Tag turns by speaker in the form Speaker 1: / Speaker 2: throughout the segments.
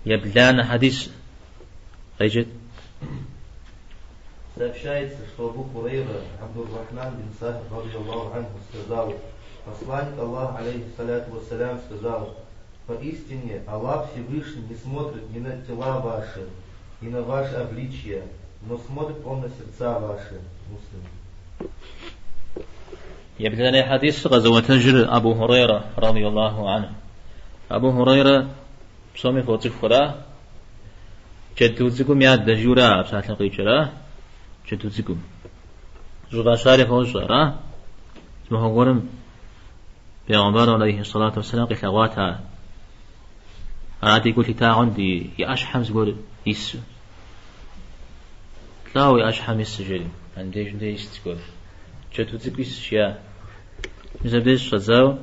Speaker 1: Ебланэ хьэдис къеджэт.
Speaker 2: Сообщается, что Абу Хурейра Абдуррахман бин Сахр, رضي الله عنه, сказал: Посланник Аллаха, عليه الصلاة والسلام, сказал: «Поистине Аллах Всевышний не смотрит ни на тела ваши, ни на ваше обличье, но смотрит Он на сердца ваши». Муслим.
Speaker 1: Ебланэ хьэдис къэзыӏуэтэжыр Абу Хурейра, رضي الله عنه. Абу Хурейра псоми фоцӏыхура? Джэду цӏыкӏум ядэ жиӏэура псалъэм къикӏыра? Джэду цӏыкӏум. Щӏыфӏащари фощӏэра? Зы махуэ гуэрым Бегъымбар عليه الصلاة والسلام къилъэгъуат ар. Арати гу лъита хъунт и ӏэщхьэм зыгуэр ису. Лӏо уи ӏэщхьэм ису жери, андежым де ист зыгуэр. Джэду цӏыкӏу исщ, жиӏа. Мис абдеж щӏэдзауэ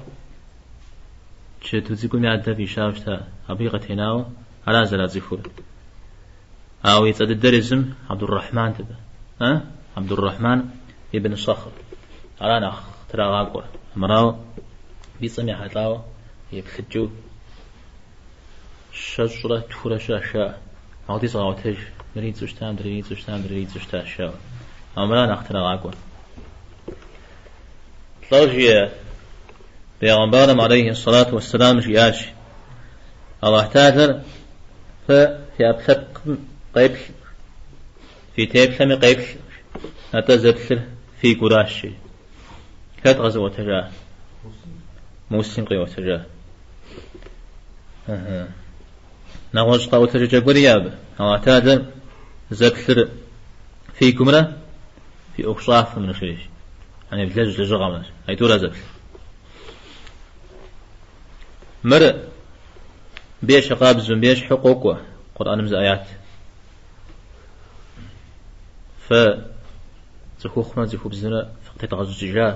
Speaker 1: джэду цӏыкӏум ядэ фӏищауэ щыта, абы и къытенауэ ара зэрацӏыхур. Ауэ и цӏэ дыдэр езым Абдуррахьмант абы. А? Абдуррахьман ибн Сахр. Ара нэхъ трагъакӏуэр. Армырауэ и цӏэм ехьэлӏауэ еплъыкӏэу щэщӏрэ тхурэ щыӏэщ жаӏэ. Ауэдиз къагъуэтэж, мыри и цӏэу щыта, мыдри и цӏэу щыта, мыдри и цӏэу щытащ жаӏэу. Ауэ мыра нэхъ трагъакӏуэр. Лӏо жиӏэ Бегъымбарым عليه الصلاة والسلام жиӏащ. Аллахь Тэхьэлэр фэ фи ӏэпкълъэпкъым къеплъ, фи теплъэми къеплъ, атӏэ зэплъыр фи гуращ. Хэт къэзыӏуэтэжа? Муслим къиӏуэтэжа. Нэгъуэщӏ къэӏуэтэжыкӏэ гуэри абы. Аллахь Тэхьэлэр зэплъыр фи гумрэ фи ӏуэхущӏафэмрэ жери. Яни влэжь лэжьыгъэмрэ. Айтӏура зэплъ. Мыр мыбы ещхьыркъабзэу, мыбы ещхьу къокӏуэ Къурӏэным зы аят. Фэ цӏыхухъумрэ цӏыхубзымрэ фыкъытедгъэщӏыкӏыжа,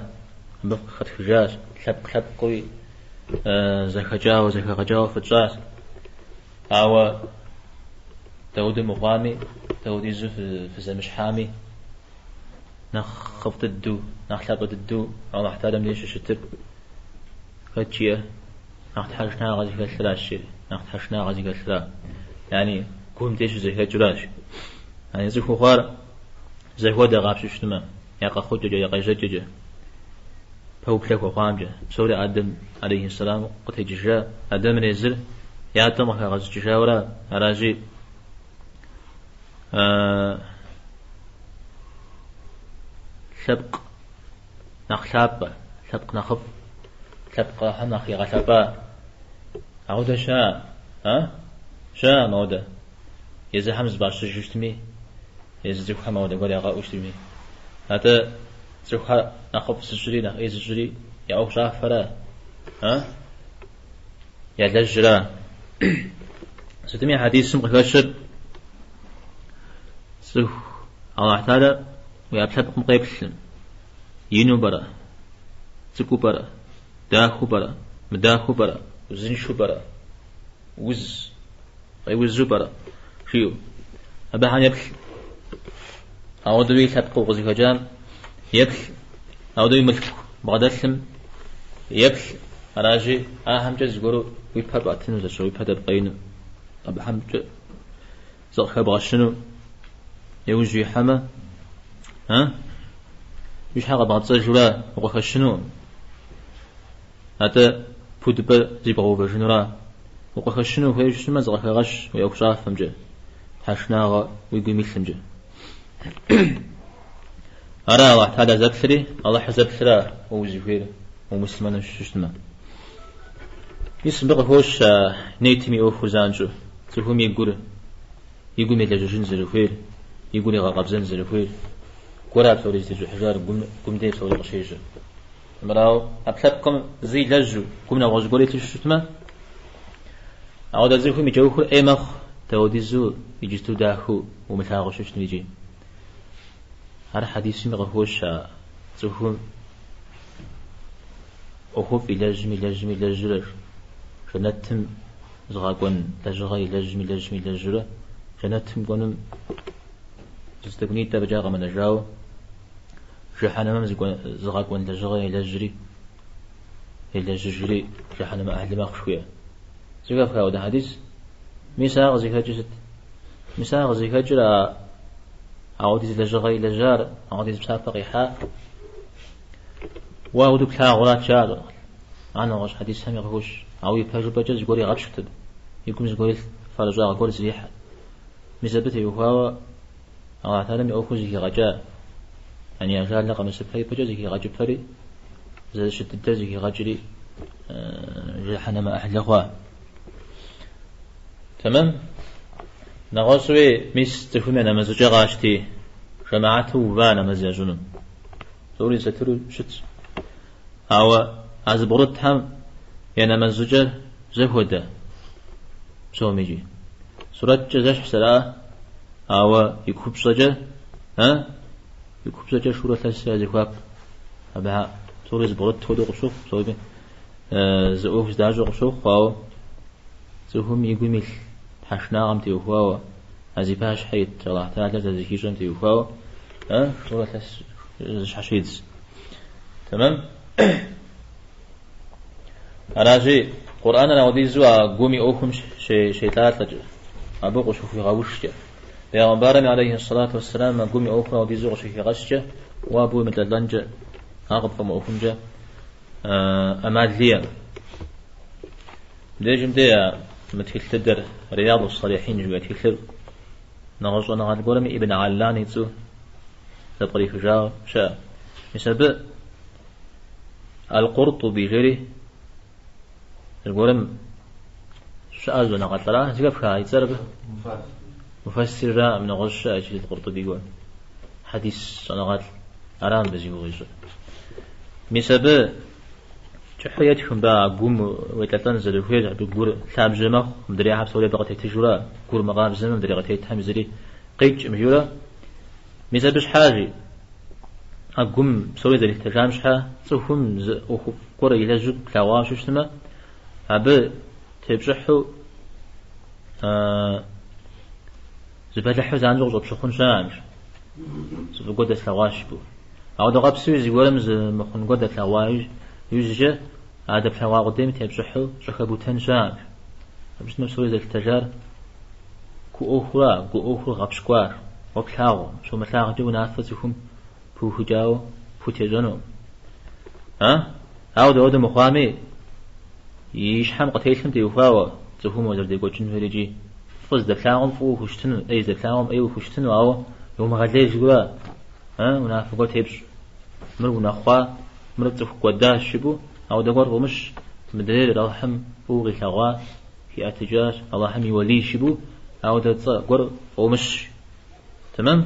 Speaker 1: абы фыкъыхэтхыжащ, лъэпкъ-лъэпкъыуи зэхэкӏауэ, зэхэгъэкӏауэ фытщӏащ. Ауэ дауэдэу мыхъуами, дауэдизу фызэмыщхьами, нэхъыфӏ дыдэу, нэхъ лъапӏэ дыдэу Аллахь Тэхьэлэм деж щыщытыр хэт жиӏэ? Нэхъ тхьэшынагъэ зыхэлъыращ, жери, нэхъ тхьэшынагъэ зыхэлъыра. Яни гум деж щызэхэкӏыращ. Яни цӏыхуу хъуар зэхуэдэ къапщтэу щытмэ, я къэхъукӏэкӏэ, я къежьэкӏэкӏэ, пэублэ хуэхъуамкӏэ. Псори Адэм, алейхи сэлам, къытекӏыжа, Адэмыр езыр ятӏэм къыхагъэщӏыкӏыжауэра, аращи, лъэпкъ нэхъ лъапӏэ, лъэпкъ нэхъыфӏ, лъэпкъхэм нэхъ игъэлъэпӏа. Ауэдэ щыӏэ, а? Щыӏэкъым ауэдэ. Езыхэм зыфӏащыжу щытми, езы цӏыхухэм ауэдэ гуэр ягъэӏуу щытми. Атӏэ цӏыхухэр нэхъыфӏ зыщӏри, нэхъ ӏей зыщӏри я ӏуэхущӏафэра, а? Ялэжьра. Сытми хьэдисым къыхэщыр цӏыху Аллахь Тэхьэлэ уи ӏэпкълъэпкъым къеплъым, ину пӏэрэ, цӏыкӏуу пӏэрэ, дахэу пӏэрэ, мыдахэу пӏэрэ, узыншэу пӏэрэ, уз къеузу пӏэрэ, жиӏэу. Абыхэм еплъ. Ауэдэуи лъэпкъ укъызыхэкӏам еплъ, ауэдэуи мылъку бгъэдэлъым еплъ, аращи, ахэмкӏэ зыгуэру уи пэр пӏэтыну, зэщэ уи пэр дэпкъеину, абыхэмкӏэ зыкъыхэбгъэщыну иужь уихьэмэ, а? Уи щхьэ къэбгъэпцӏэжурэ укъыхэщынукъым. Атӏэ пудыпӏэ зибгъэувэжынура? Укъыхэщыну ухуейуэ щытмэ, зыкъыхэгъэщ уи ӏуэхущӏафэмкӏэ, тхьэшынагъэ уи гум илъымкӏэ. Ара Аллахь Тэхьэлэ зэплъри, Аллахьыр зэплъыра уэ узыхуейр, умуслъымэну щытмэ. Мис мыбы къыхощ а нетым и ӏуэхур занщӏэу, цӏыхум и гур, и гум елэжьыжын зэрыхуейр, и гур игъэкъэбзэн зэрыхуейр. Гура псори зытещӏыхьыжар, гум дей псори къыщежьэр. Армырауэ, ӏэпкълъэпкъым зы илэжьу, гум нэгъуэщӏ гуэр илъу щытмэ, ауэдэ цӏыхум и кӏэухыр ӏей мэхъу, дауэдизу иджысту дахэу умылъагъуу щытми икӏи. Ар хьэдисми къыхощ а цӏыхум ӏуэхуфӏ илэжьым, илэжьым, илэжьурэ, жэнэтым зыгъэкӏуэн лэжьыгъэ илэжьым, илэжьым, илэжьурэ, жэнэтым кӏуэным зы тӏэкӏунитӏэ фӏэкӏа къэмынэжауэ, жыхьэнэмэм зыгъэкӏуэн лэжьыгъэ елэжьри, елэжьыжри жыхьэнэмэ ӏыхьлы мэхъу жыхуиӏэ. Зэхэфха ауэдэ хьэдис? Мис ар къызыхэкӏыр сыт? Мис ар къызыхэкӏыр а ауэдиз лэжьыгъэ илэжьар, ауэдиз псапэ къихьа. Уэ ауэдэу плъагъурат жаӏэ. Ар нэгъуэщӏ хьэдисхэми къыхощ. Ауэ ипэжыпӏэкӏэ зыгуэр игъэпщкӏут абы. И гум зыгуэр илът, фэрыщӏагъ гуэр зрихьэт. Мис абы теухуауэ Аллахь Тэхьэлам и ӏуэхур зэхигъэкӏа. Яни ажалыр къэмысыпэ ипэкӏэ зэхигъэкӏыпэри, зэрыщыт дыдэр зэхигъэкӏри, жыхьэнэмэ ӏыхьлы хъуа. Тэмэм? Нэгъуэщӏуи мис цӏыхум я нэмэзыкӏэ къащти, жэмаату ува нэмэз ящӏыну. Псори сатыру щытщ. Ауэ а зыбгъурытхэм я нэмэз щӏыкӏэр зэхуэдэ псомикӏи. Сурэткӏэ зэщхь зэраӏэ, ауэ и купщӏэкӏэ, и купщӏэкӏэ шурэ лъэсрэ я зэхуаку. Абыхьэ псори зыбгъурыт хуэдэу къыпщохъу, псоми зы ӏуэху здащӏэу къыпщохъу, ауэ цӏыхум и гум илъ тхьэшынагъэм теухуауэ, а зи пащхьэ ит Аллахь Тэхьэлэр зэрызыхищӏэм теухуауэ, шурэ лъэс зыщхьэщедз. Тэмэм? Аращи, Къурӏэныр ауэдизу а гум и ӏуэхум щелӏалӏэкӏэ, абы къыщыхуигъэушкӏэ, Бегъымбарым алейхи сэлату уэсселам а гум и ӏуэхур ауэдизу къыщыхигъэщкӏэ, уэ абы уемылӏэлӏэнкӏэ, ар къыпфӏэмыӏуэхункӏэ ӏэмал иӏэкъым. Мыбдежым де а мы тхылъ дыдэр, Рияду Салихьин жыхуиӏэ тхылъыр, нэгъуэщӏ щӏэныгъэлӏ гуэрым Ибн Аллан и цӏэу зэпкърихыжауэ щыӏэ. Мис абы Аль-Къуртӏуби жери зыгуэрым щыӏэ щӏэныгъэлӏра, зэхэфха и цӏэр абы? Муфэссирраӏым, нэгъуэщӏ щыӏэ иджыри Аль-Къуртӏуби гуэр. Хьэдис щӏэныгъэлӏ. Ара мыбы зи гугъу ищӏыр. Мис абы кӏыхьу етх мыбы а гум уелӏэлӏэн зэрыхуейр, абы гур лъабжьэ мэхъу, мыдрейхэр псори абы къытетыжурэ, гур мыкъабзэмэ, мыдрей къытетхэм зыри къикӏкъым жиӏэурэ. Мис абы щхьа жи, а гум псори зэрилъытэжам щхьа цӏыхум зы ӏуэхуфӏ гуэр илэжьу плъэгъуауэ щытмэ, абы тепщӏыхьу зы бэлыхьу занщӏэу къыщӏэпщыхъун щыӏэкъым. Зы фӏы гуэр дэслъэгъуащ жыпӏэу. Ауэ дыкъэпсуи зыгуэрым зы мыхъун гуэр дэплъэгъуа иужькӏэ, а дэплъэгъуа къудейм тепщӏыхьу щӏыхэбутэн щыӏэкъым. Абы щытмэ псори зэлъытэжар гу ӏуэхура, гу ӏуэхур гъэпщкӏуар, уэ плъагъукъым, щумылъагъукӏэ унафэ цӏыхум пыухыкӏауэ пхутещӏэнукъым. А? Ауэ дауэдэ мыхъуами, и щхьэм къытелъым теухуауэ цӏыхум узэрыдекӏуэкӏын хуейр икӏи фӏы здэплъагъум фӏыуэ ухущытыну, ӏей здэплъагъум ӏейуэ ухущытыну, ауэ иумыгъэлей жыпӏэурэ, унафэ гуэр тепщӏ. Мыр унэхъуа, мыр цӏыху кӏуэдащ жыпӏэу, ауэдэ гуэр фӏумыщ, мыдрейр Алыхьым фӏыуэ къилъэгъуа, хиӏэтыкӏащ, Алыхьым и уэлийщ жыпӏэу, ауэдэ цӏэ гуэр фӏумыщ. Тэмэм?